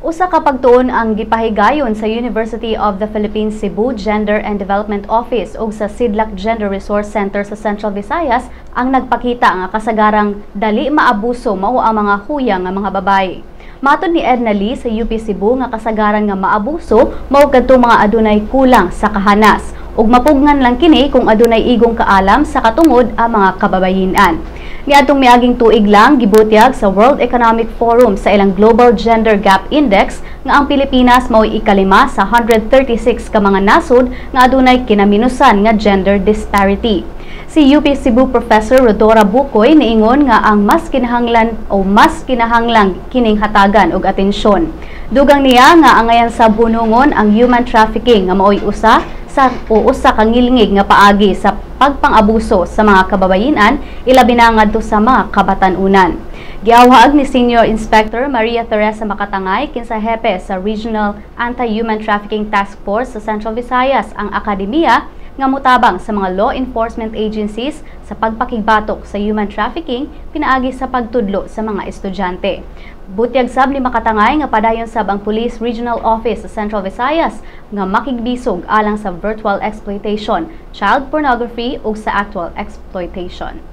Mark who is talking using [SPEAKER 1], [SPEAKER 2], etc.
[SPEAKER 1] Usa ka pagtuon ang gipahigayon sa University of the Philippines Cebu Gender and Development Office ug sa Sidlak Gender Resource Center sa Central Visayas ang nagpakita nga kasagarang dali maabuso mao ang mga huyang nga mga babaye. Matod ni Edna Lee sa UP Cebu nga kasagaran nga maabuso mao kadto mga adunay kulang sa kahanas ug mapugngan lang kini kung adunay igong kaalam sa katungod ang mga kababayinan. Niadtong miaging tuig lang, gibutyag sa World Economic Forum sa ilang Global Gender Gap Index nga ang Pilipinas mao'y ikalima sa 136 ka mga nasod nga adunay kinaminusan nga gender disparity. Si UP Cebu Professor Rodora Bucoy niingon nga ang mas kinahanglan o mas kinahanglang kining hatagan og atensyon. Dugang niya nga angayan sa bunungon ang human trafficking nga mao'y usa sa o usa ka ngilngig nga paagi sa pagpang-abuso sa mga kababayinan, ilabi na ngadto sa mga kabatan-unan. Giawhag ni Senior Inspector Maria Teresa Makatangay, kinsa hepe sa Regional Anti-Human Trafficking Task Force sa Central Visayas, ang akademiya nga mutabang sa mga law enforcement agencies sa pagpakigbatok sa human trafficking pinaagi sa pagtudlo sa mga estudyante. Butyag sab ni Makatangay nga padayon sab ang Police Regional Office sa Central Visayas nga makigbisog alang sa virtual exploitation, child pornography ug sa actual exploitation.